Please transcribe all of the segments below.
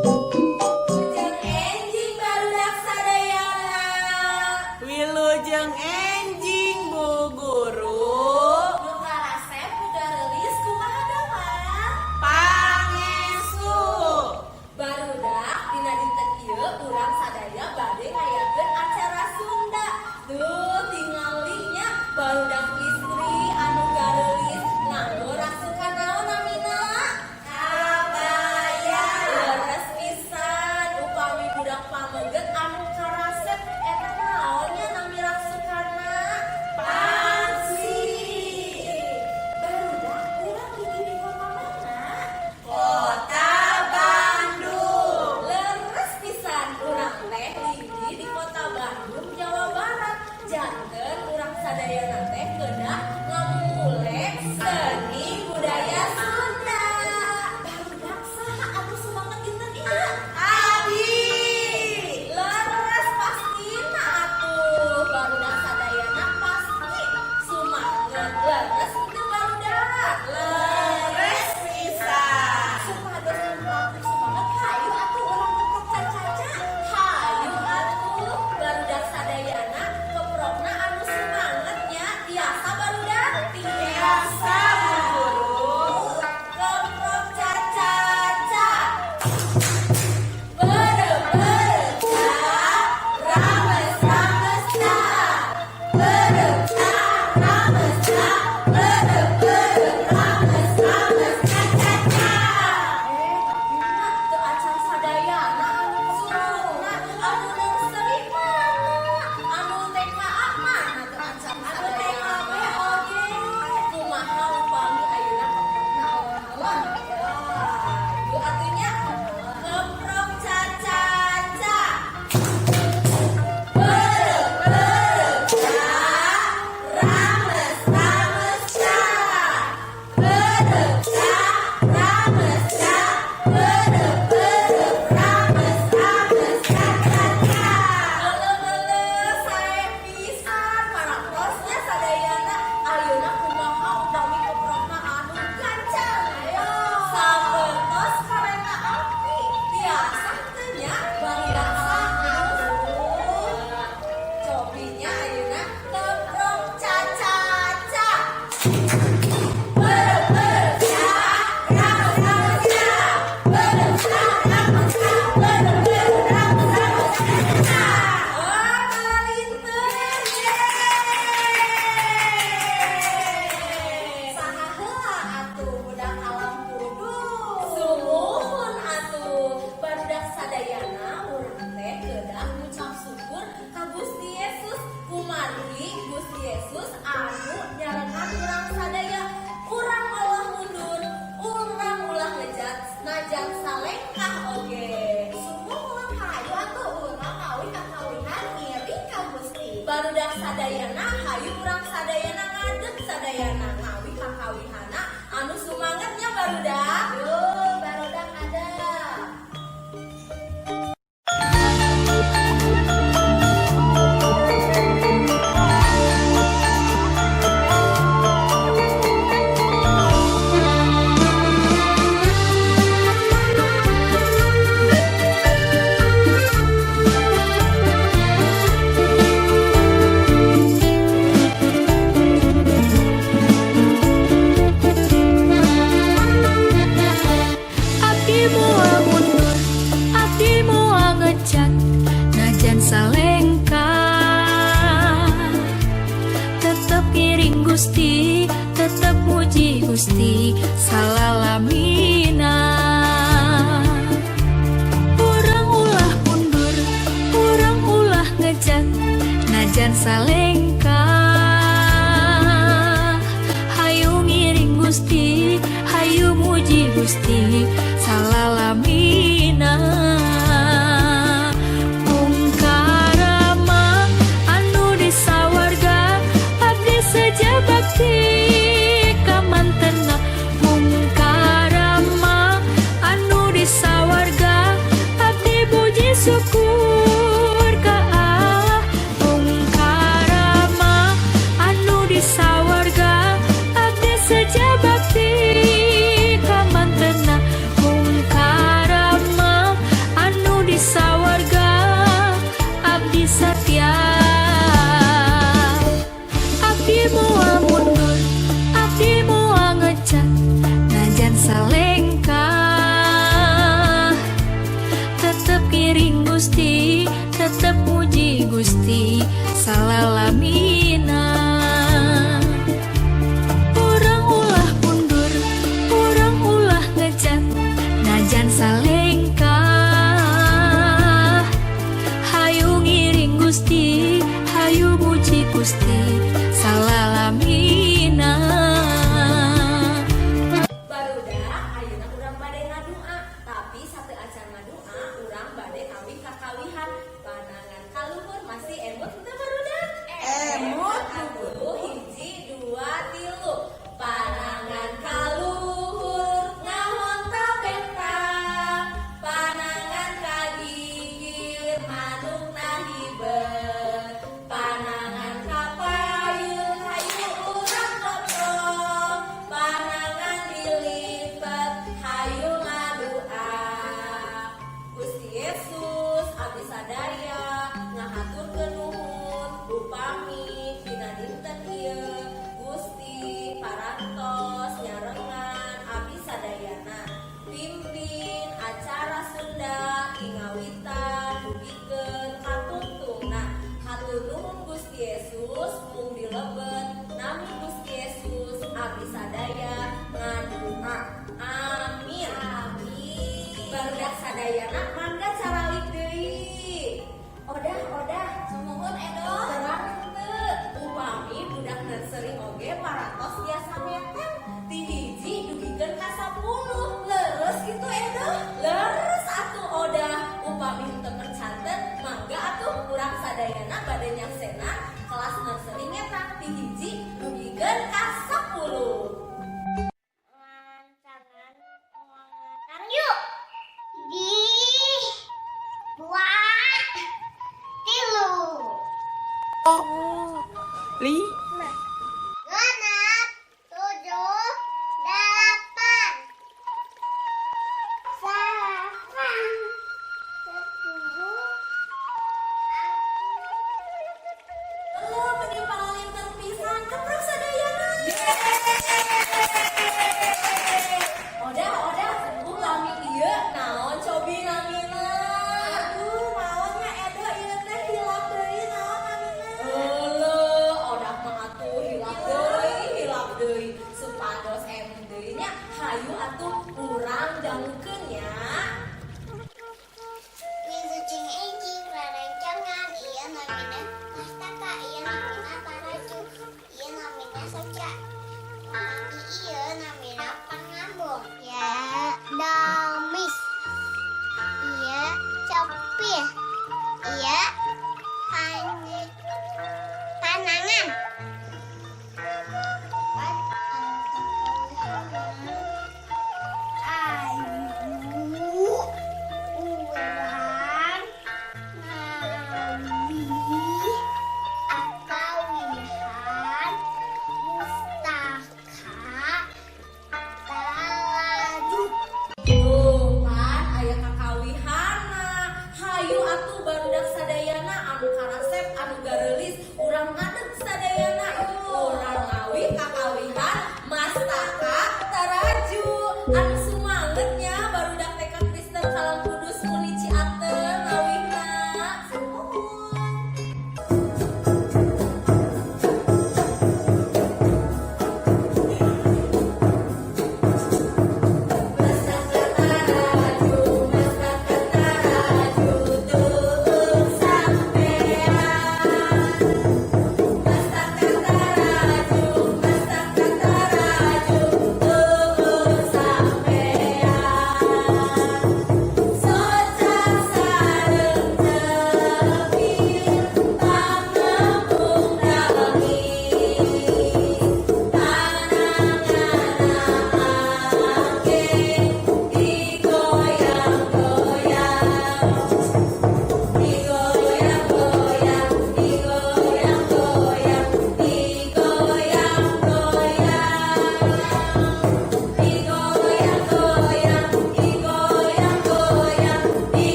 Wilujeng enjing, barudak sadayana. Wilujeng enjing, Bu Guru. Nu karasep nu gareulis kumaha damang? Pangestu. Barudak, dina dinten ieu urang sadaya bade ngayakeun acara Sunda. Duh, tingali nya barudak istri anu gareulis nganggo rasukan naon namina? Kabaya. Leres pisan. Upami budak pameget anu karasep eta naon nya nami rasukanna? Pangsi. Barudak, urang lagi di kota mana? Kota Bandung. Leres pisan, urang teh lagi di Kota Bandung, Jawa Barat. Janten urang sadayana teh kedah ngamumule seni budaya Sunda. Barudak, saha anu semangat dinten ieu? Abi. Leres, pastina atuh barudak sadayana pasti sumanget. Leres itu, barudak? Leres pisan. Supados langkung semangat, hayu atuh urang keprok cacaca. Hayu atuh barudak sadayana, keprokna anu semangat nya. Tiasa, barudak? Tiasa, Bu Guru. Keprok cacaca. Berep berep ca, rames rames ca. Berep ca, rames ca, berep berep rames rames ca ca ca. Eh, tapi mah teu acan sadayana anu keprokna. Anu nursery mana? Anu TKA mana? Teu acan anu TKB oge. Kumaha upami ayeuna keprokna alon-alon? Hayu atuh nya. Keprok cacaca. Berep berep ca, rames rames ca. Berep ca, rames ca, berep berep rames rames ca ca ca. Eleuh, sae pisan parantos nya sadayana. Ayeuna kumaha upami keprokna anu gancang? Ayo. Sapertos kareta api. Tiasa teu nya? Tiasa atuh. Cobi nya ayeuna keprok cacaca. Berep berep ca, rames rames ca. Berep ca, rames ca, berep berep rames rames ca ca ca. Oh, kalalinteun. Yeay. Saha heula atuh budak Alam Kudus? Sumuhun atuh. Barudak sadayana, urang teh kedah ngucap syukur ka Gusti Yesus kumargi Gusti Yesus anu nyarengan urang sadaya. Urang ulah mundur, urang ulah ngejat najan salengkah oge. Sumuhun, hayu atuh urang kawih kakawihan ngiring ka Gusti. Barudak sadayana, hayu urang sadayana ngadeg sadayana ngawih kakawihana anu sumangetnya, barudak. Yo, barudak. Syukur ka Allah mung ka Rama anu di sawarga. Abdi seja bakti ka mantena mung ka Rama anu di sawarga. Abdi satia, abdi moal mundur, abdi moal ngecat najan salengkah. Tetep ngiring Gusti, tetep muji Gusti salalamina. Urang ulah mundur, urang ulah ngecat najan salengkah. Hayu ngiring Gusti, hayu muji Gusti salalamina. Barudak, ayeuna urang bade ngadua, tapi sateuacan ngadua urang bade kawih kakawihan. Panangan kaluhur, masih emut henteu, barudak? Emut. Atuh, hiji, dua, tilu. Panangan kaluhur ngahontal bentang, panangan ka gigir manukna hiber, panangan ka payun hayu urang koprok, panangan dilipet hayu ngadua. Gusti Yesus, abdi sadaya ngahaturkeun nuhun upami dina dinten ieu Gusti parantos nyarengan abdi sadayana. Pimpin acara Sunda ti ngawitan dugikeun ka tungtungna. Hatur nuhun, Gusti Yesus. Mung dilebet nami Gusti Yesus abdi sadaya ngadua, amin. Amin. Barudak sadayana, mangga caralik deui. Odah, Odah. Sumuhun, Edo. Terang henteu upami budak nursery oge parantos biasa ngeteng ti 1 dugikeun ka 10? Leres gitu, Edo? Leres atuh, Odah. Upami henteu percanten, mangga atuh urang sadayana bade nyaksenan kelas nursery ngetang ti 1 dugikeun ka 10. Rancangan ngetang yuk. 1, 2, 3. Li. 6, 7, 8.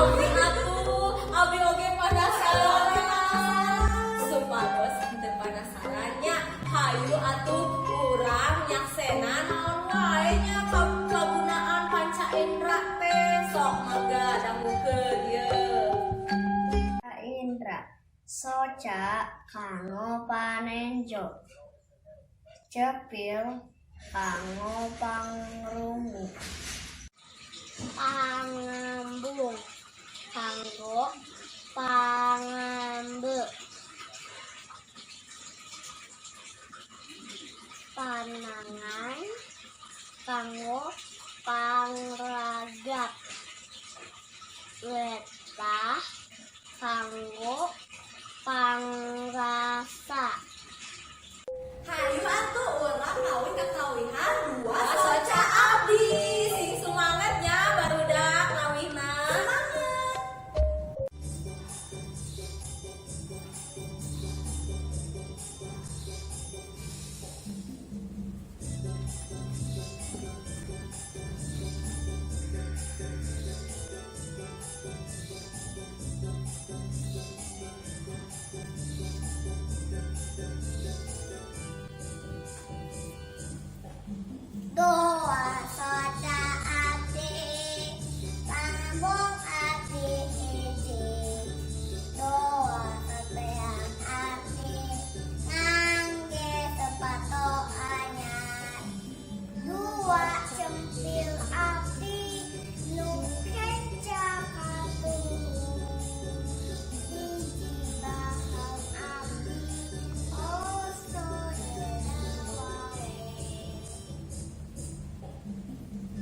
Abi atuh, abi oge penasaran. Supados henteu penasaran nya, hayu atuh urang nyaksena naon wae nya kagunaan panca indra teh. Sok mangga dangukeun ieu. Indra, soca kanggo panenjo, cepil kanggo pangrungu, Pangembung kanggo pangambe, panangan kanggo pangragap, wetah kanggo pangrasa. Hayu atuh urang ngawih kakawihan dua soca abdi. Sing semangat nya, barudak, ngawihna. Semangat. Dua soca abdi, pangembung abdi hiji, dua sampean abdi ngangge sepatu anyar, dua cempil abdi nu kenca katuhu, hiji bahang abdi oso wae.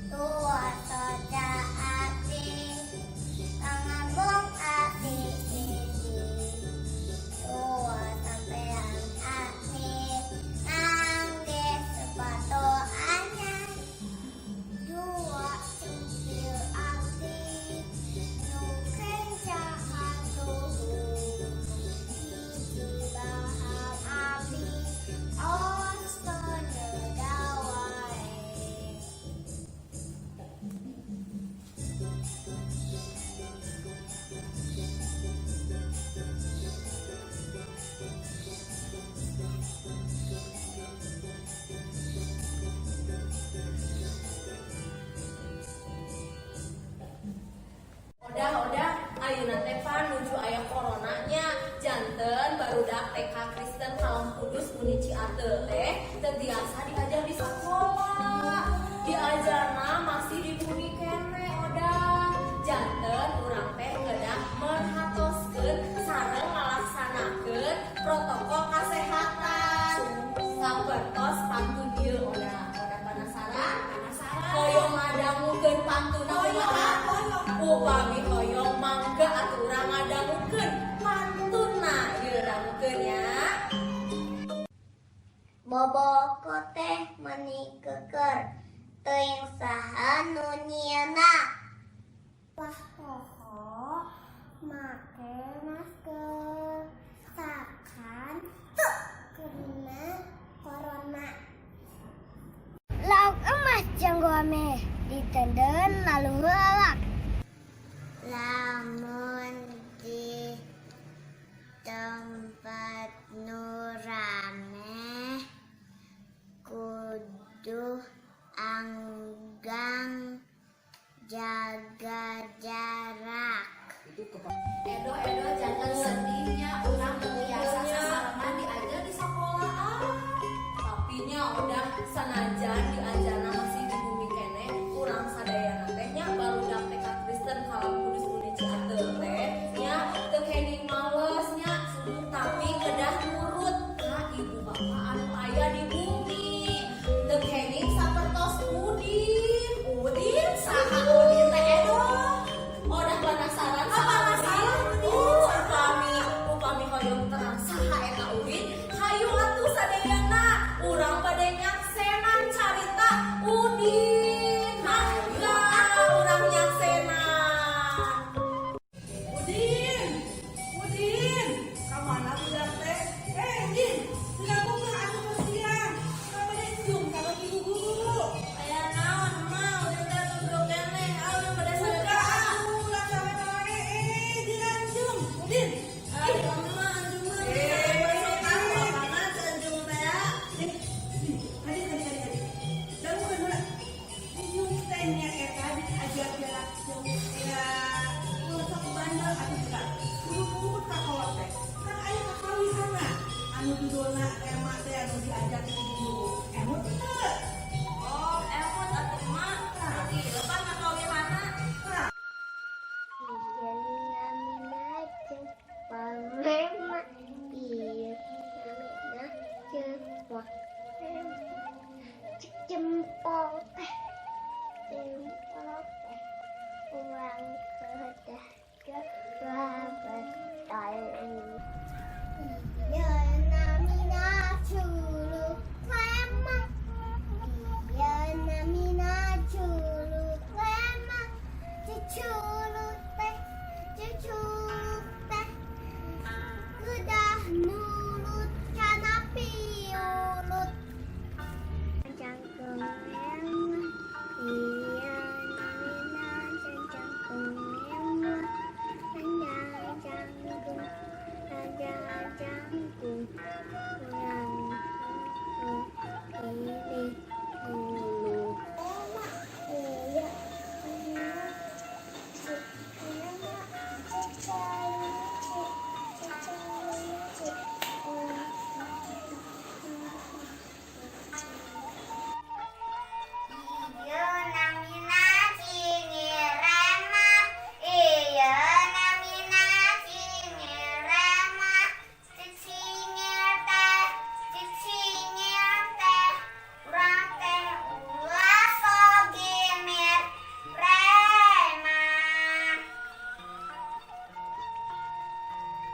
Dua soca abdi, pangembung abdi hiji, dua sampean abdi ngangge sepatu anyar, dua cempil abdi nu kenca katuhu, hiji bahang abdi oso wae. Odah, odah, ayeuna teh pan nuju aya corona nya, janten barudak TK Kristen Kalam Kudus Uni Ciateul teh teu tiasa diajar di sekolah. Diajarna masih di bumi keneh, odah. Janten urang teh kedah merhatoskeun sareng ngalaksanakeun protokol kesehatan. Sapertos pantun ieu, odah. Odah penasaran? Penasaran. Hoyong ngadangukeun pantun? Hoyong, hoyong. Upami hoyong, mangga atuh urang ngadangukeun pantunna. Ieu dangukeun ya. Boboko teh meni keker, teuing saha nu nyieunna. Wah, poho make masker sakan teu kena corona. Lauk emas janggo ameh diteundeun lalu heulak. Lamun di tempat nu rame kudu anggang jaga jarak. Edo, edo, jangan sedihnya, urang biasa sasarengan diajar di sekolahan. Tapi nya udah, sanajan diajarna masih di bumi keneh, urang sadayana teh nya barudak TK Kristen Kalam Kudus Uni.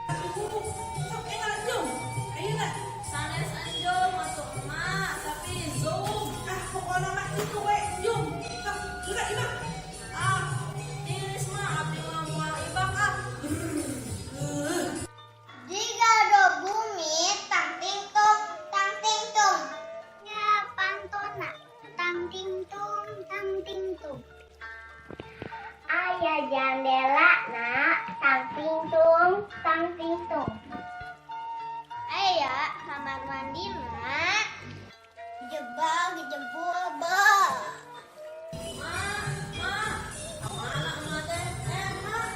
Ibu, sok engal jung. Ayeuna. Sanes enjom atuh emak, tapi zoom. Ah, pokokna mah itu we jung. Sok, geura ibak. Ah, tiris mah abdi mah moal ibak ah. Jika do bumi tang ting tung tang ting tung. Ya pantona tang ting tung tang ting tung. Aya jandela na tang ting tung tang ting tung. Aya kamar mandi na jebak jebul ba. Mak, mak, kemana emak teh? Eh, mak.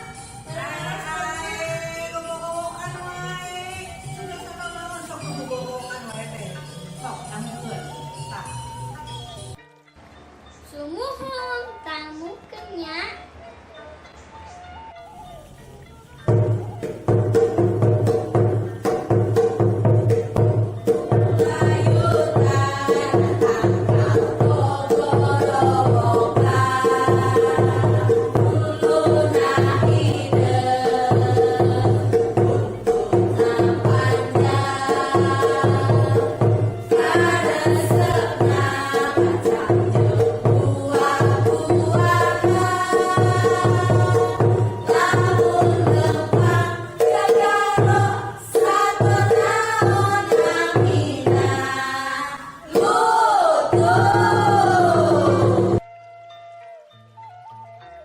Ai, gogogokan wae. Sudah sakalaon sok gogogokan wae teh. Sok dangukeun. Tah. Sumuhun tamukeun nya.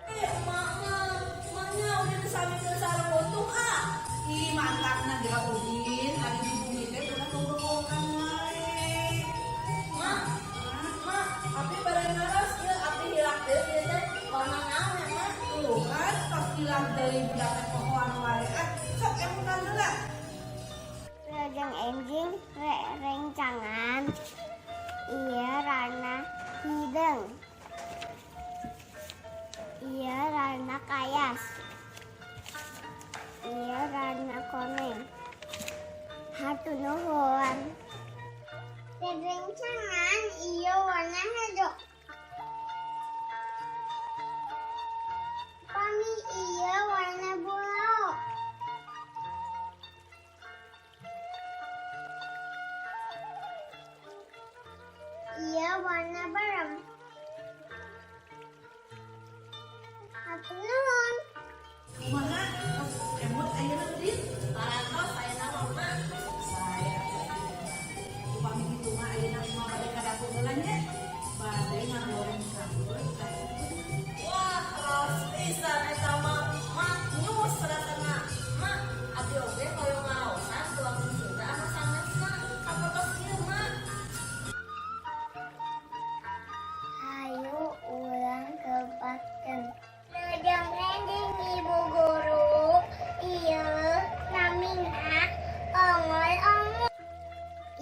Eh, emak mah, emaknya udah disamikeun sareng untung ah. Ih, mantapna geura Udin, ari di bumi teh ulah gogogokan wae. Mak, mak, abdi bade naros ieu abdi hilak deui ieu teh warna naon ya, mak? Tuh kan, tos hilang deui budak teh pohoan wae. Ah, sok emutan heula. Wilujeng enjing rencangan ieu rana hideung. Ieu rana kayas. Ieu rana koneng. Hatur nuhun. Rencangan ieu warna hejo. Pami ieu warna bulau. Ieu warna bareng. Hatur nuhun. Kumaha tos emut ayeuna Udin? Parantos ayeuna mah, mak. Saya upami kitu mah ayeuna mah bade ka dapur heula nya. Bade ngagoreng sayur kasih. Wah, raos pisan eta mah. Mak, nyus rasana. Mak, abdi oge hoyong ngaosan tuang Sunda anu sanesna. Kapotos ieu, mak. Hayu urang kepatkeun. Wilujeng enjing Ibu Guru, ieu namina ongol-ongol.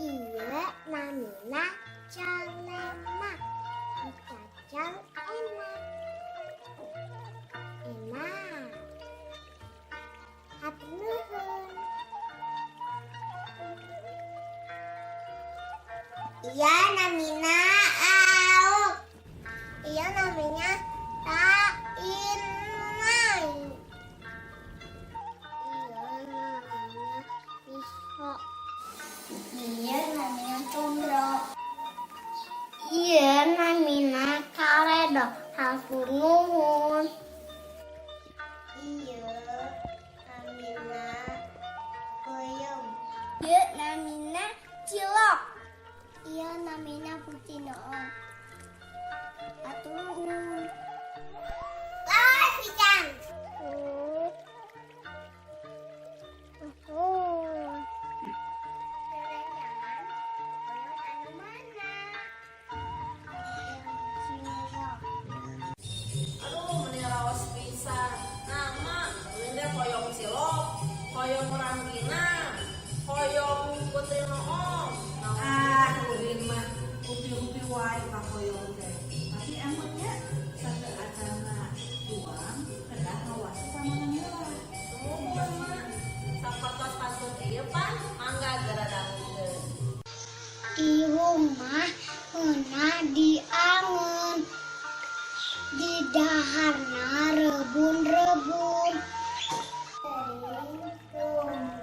Ieu namina calemak. Dicacang enak. Enak. Hatur nuhun. Iya namina Auk. Iya namanya Tainai. Iya namanya Isro. Iya namanya Condro. Iya namina Karedo. Hatur nuhun. Iya namina Peuyeum. Iya namina Cilok. Iya namina Putih Noon. Hatur nuhun. Wah, pican. Jangan-jangan hoyong anu mana? Hoyong cilok. Aduh, meni raos pisan. Nah, mak, ulin teh hoyong cilok, hoyong rangginang, hoyong putri noong. Nah, Ah, Udin mah rupi-rupi wae kahoyong teh. Tapi emutnya sateu acana tuang kedah ngawasi tanaman heula. Sumuhun, mak. Sapertos pantun ieu pan, mangga geura dangukeun. Di rumah meunah diangeun, didaharna rebun-rebun. Teuing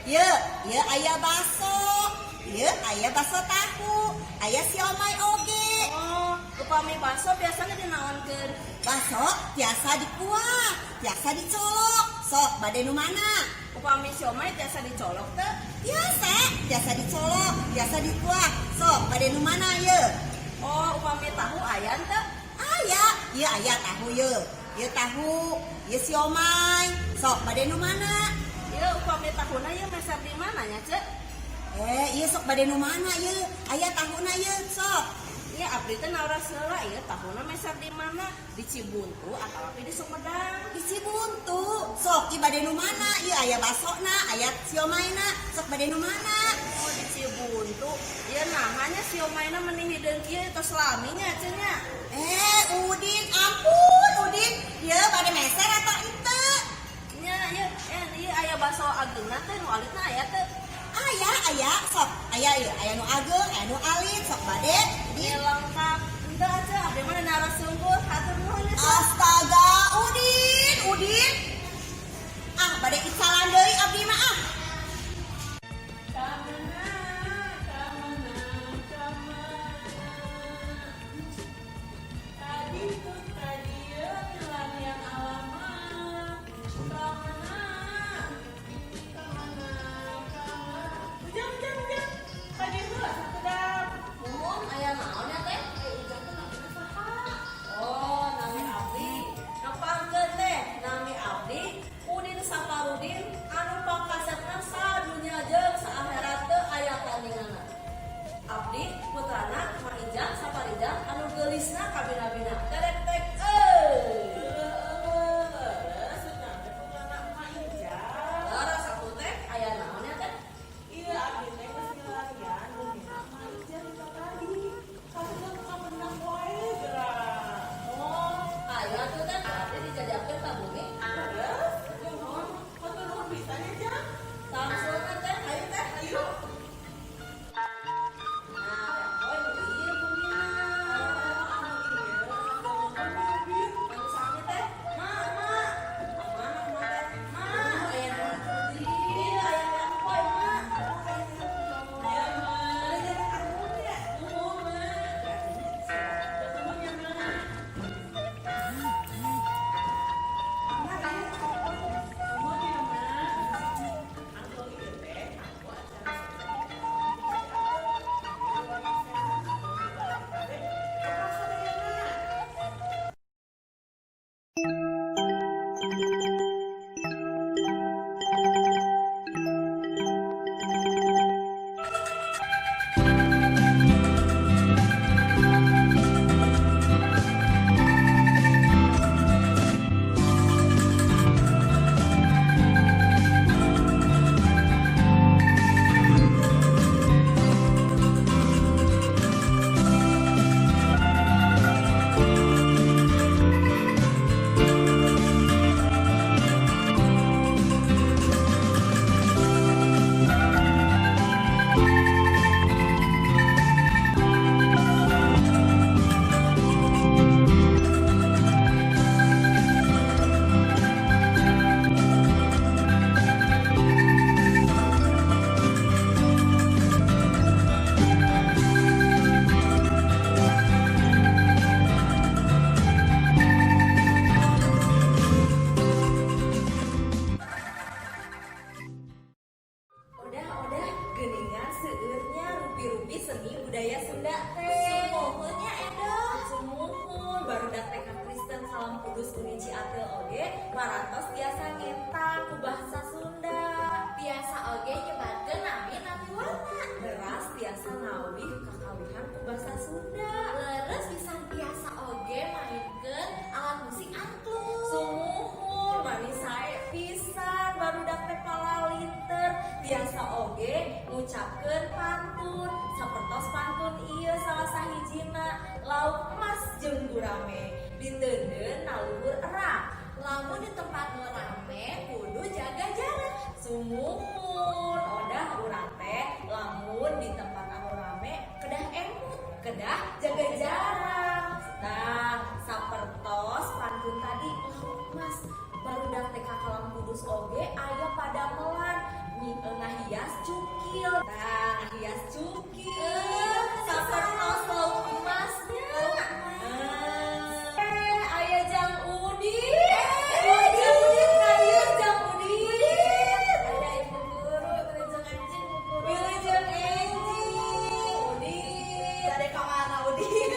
Ye, ye aya baso. Ye aya baso tahu, aya siomay oge. Oh, upami baso biasanya dinaonkeun? Baso tiasa dikuah, tiasa dicolok. Sok bade nu mana? Upami siomay tiasa dicolok teu? Tiasa, tiasa dicolok, tiasa dikuah. Sok bade nu mana ye? Oh, upami tahu aya teu? Aya, ieu aya tahu ye. Ieu tahu, ieu siomay. Sok bade nu mana? Ieu upami tahuna ieu meser di mana nya, Cek? Eh, ieu sok bade nu mana ye? Aya tahuna ye, sok. Ieu abdi teh naros heula ieu tahuna meser di mana? Di Cibuntu atau di Sumedang? Di Cibuntu. Sok ieu bade nu mana? Ieu aya basona, aya siomayna. Sok bade nu mana? Oh, di Cibuntu. Ieu naha nya siomayna meni hideung kieu tos lami nya, Ceu nya? Eh, Udin, ampun, Udin. Ieu bade meser atau henteu? Nya, ieu ieu aya baso ageungna teh, nu alitna aya teu? Aya, aya, sok. Aya ieu, aya nu ageung, aya nu alit, sok bade. Udin. Ieu lengkap. Henteu aja, abdi mah naros sungguh. Hatur nuhun ya, Ceu. Astaga, Udin, Udin. Ah, bade icalan deui abdi mah ah. Kamana, kamana, kamana. Tadi tuh tadi yang alamat. Kamana, kamana, kamana. Ujang, ujang, ujang. Tadi heula sakedap. Muhun aya naon ya teh? Eh, ujang teh namina saha? Oh, nami abdi. Nepangkeun teh, nami abdi Udin Saparudin anu pangkasepna sadunya jeung saakhirat teu aya tandinganna. Abdi putrana Mak Ijang Saparijang anu geulisna kabina-bina. Terek tek euy. Leres atuh teh, aya naon ya teh? Iya, abdi teh geus milarian bumina Mak Ijah di tadi. Kaseun ka wae geura. Oh, aya atuh teh abdi dijajakeun ka bumi. Leres, nuhun, hatur nuhun pisan ya, Jang. Langsung teh, Ayo teh, ayo. Nah, poe nu ieu bumina. Anu ieu, mobil. Anu sami teh, Ma, ma. Mana ma teh? Ma, aya nu ieu aya nu poe, Ma. Ya, Ma. Nuhun, Ma. Nuhun ya, Ma. Nuhun ya, Ma. Angklung ieu teh kanggo acara sadayana. Udah, geuningan seueurnya rupi-rupi seni budaya Sunda teh. Sumuhun nya Edo. Sumuhun barudak TK Kristen Kalam Kudus Uni Ciateul oge parantos tiasa ngentang ku bahasa Sunda. Tiasa oge nyebatkeun nami nami warna. Teras tiasa ngawih kakawihan ku bahasa Sunda. Leres pisan tiasa oge mainkeun alat musik angklung. Sumuhun mani sae pisan barudak teh palalinter tiasa oge ngucapkeun pantun sapertos pantun ieu salah sahijina lauk emas jeung gurame diteundeun na luhur erang. Lamun di tempat nu rame kudu jaga jarak. Sumuhun odah urang teh lamun di tempat anu rame kedah emut, kedah jaga jarak. Nah, sapertos pantun tadi lauk emas barudak TK Kalam Kudus oge aya padamelan. Ngahias cukil. Tah, ngahias cukil. Sapertos lauk emasnya. Eh, aya Jang Udin. Eh, Jang Udin kaya Jang Udin. Aya Ibu Guru, wilujeng enjing Bu Guru. Wilujeng enjing Udin. Bade ka mana Udin?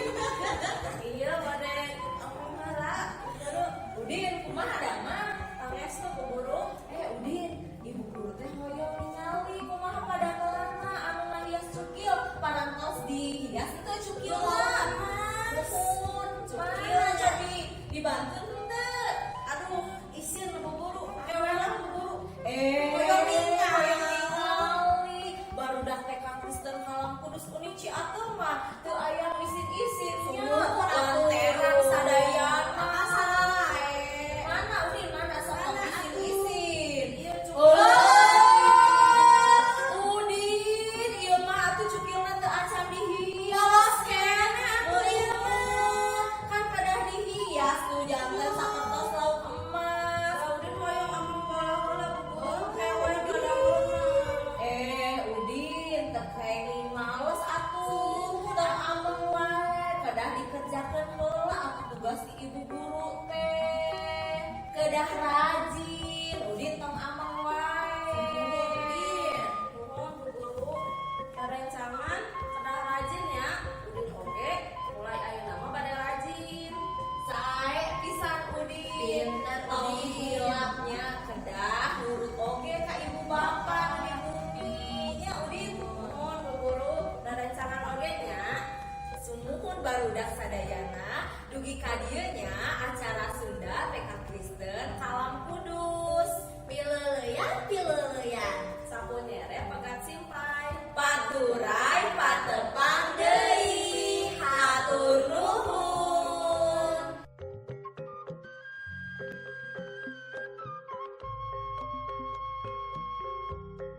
Iya, bade aku ngala. Bu Guru. Udin, kumaha damang? Pangestu Bu Guru. Eh, Udin, Ibu Guru teh hoyong ningali kumaha padamelanna anu ngahias cukil, parantos dihias itu cukilna. Muhun, cukil Mana? jadi dibantu henteu? Aduh, isin Bu Guru. Kewe lah Bu Guru. Eh, Hoyong ningali. Hoyong ningali. Barudak TK Kristen Kalam Kudus Uni Ciateung mah teu aya isin-isin nya. Sumuhun atuh. Lanteran sadayana. Asa wae. Mana Udin, mana sok Mana atuh? isin-isin? Iya, cukil. Oh, Udin, ieu mah atuh cukilna teu acan dihias. Polos keneh atuh ieu mah. Kan kedah dihias tuh janten sapertos lauk emas. Udin hoyong ameng heula Bu Guru. Kewe padamelna. Eh, Udin, teu kenging males atuh. Teu ameng wae, kedah dikerjakeun heula atuh tugas di ibu guru teh. Kedah rajin, Udin tong ameng wae. Udin, nuhun Bu Guru. Rerencangan kedah rajin ya. Udin oge mulai ayeuna mah bade rajin. Sae pisan Udin. Pinter, Tong Udin. hilapnya kedah nurut oge ka ibu bapak nu di bumi nya Udin. Nuhun Bu Guru, rerencangan oge nya. Sumuhun barudak sadayana dugi ka dieu nya acara Sunda TK Kristen Kalam Kudus. Pileleyan, pileleyan. Sapu nyere pegat simpay. Paturay patepang deui. Hatur nuhun.